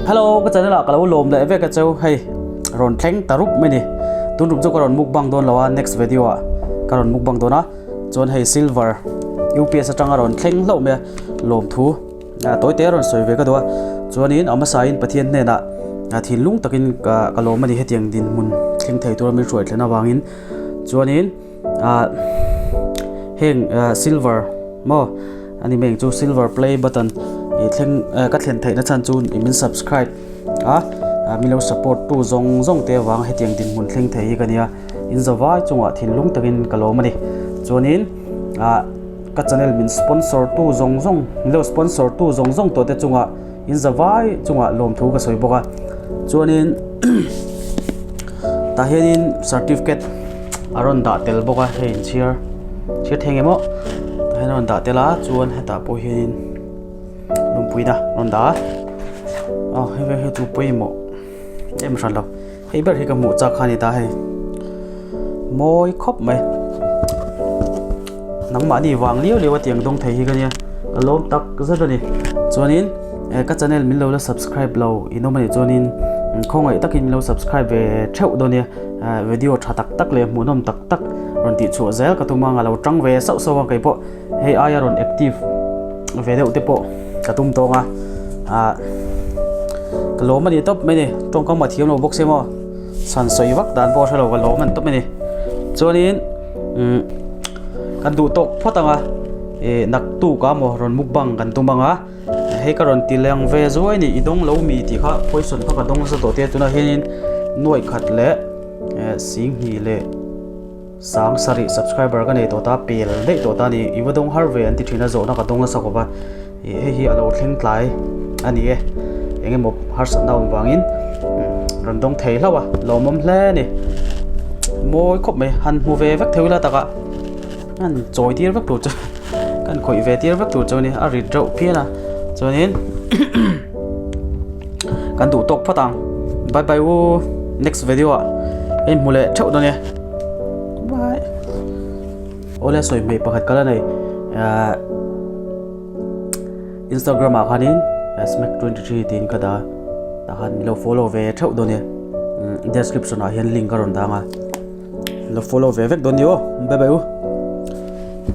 Hello ka channel ah ka lo lawm leh vek a cheu hei rawn thleng ta rup mai ni tun tum chu ka rawn mukbang dawn lo a next video ah ka rawn mukbang dawn a chuan hei silver UPS atanga rawn thleng hlauh mai a lawmthu tawi te rawn sawi ve ka duh a chuanin a hmasa in Pathian hnenah thinlung takin ka ka lawm a ni hetiang dinhmun thleng thei tura min hruai thlen avangin chuanin ah heng silver maw ani mai ang chu silver play button ih thleng ka thlen theihna chhan chu min subscribe a min lo support tu zawng zawng te avang hetiang dinhmun thleng thei hi ka nia in zavai chungah thinlung takin ka lawm a ni chuanin ah ka channel min sponsor tu zawng zawng min lo sponsor tu zawng zawng tawh te chungah in zavai chungah lawmthu ka sawi bawk a chuanin tah hianin certificate a rawn dah tel bawk a hei inchhiar chhiar thei ngemaw tah hian a rawn dah tel a chuan hetah pawh hianin lungpuina a rawn dah a aw hei vel hi chu pawimawh em hran lo hei ber hi ka hmuh chak kha a ni ta hei mawi khawp mai nangmahni vang liau liau a tiang dawng thei hi ka nia ka lawm tak zet a ni chuanin eh ka channel min lo la subscribe lo in awm a nih chuanin khawngaih takin min lo subscribe ve theuh dawn nia eh video tha tak tak leh hmuhnawm tak tak rawn tih chhuah zel ka tum ang a lo tang ve sauh sauh a kei pawh hei aia rawn active ve deuh te pawh ka tum tawng a ah ka lawm a ni tawp mai ni tawngkam a thiam lo bawk se maw chhan sawi vak dan pawh a hre lo ka lawm a ni tawp mai ni chuanin umm kan duh tawk phawt ang a ih naktuk a maw rawn mukbang kan tum ang a hei ka rawn ti leng ve zuai ni i dawng lo mi tih kha poison kha ka dawng nasa tawh te tunah hianin nuaih khat leh eh singhnih leh Sang sarih subscriber ka nei tawh ta, pel daih tawh ta a ni. I va dawng har ve an ti thin a, zawhna ka dawng nasa khawp a. Ih hei hi a lo thleng tlai a ni e. Eng emaw harsatna awm vangin rawn dawng thei hlauh a, lawmawm hle a ni. Mawi khawp mai, han hmu ve vek thei ila takah an chawi tir vek tur chu kan khawih ve tir vek tur chu a ni, a rit reuh phian a. Chuanin kan duh tawk phawt ang. Bye bye u, next video ah ka inhmu leh theuh dawn e. Bye. Awle sawi hmei pakhat kal a nei. Ah, Instagram ah khanin smack23 tiin ka dah. Tah khan min lo follow ve theuh dawn nia. Description ah hian link ka rawn dang a. Lo follow ve vek dawn ni aw. Bye bye u.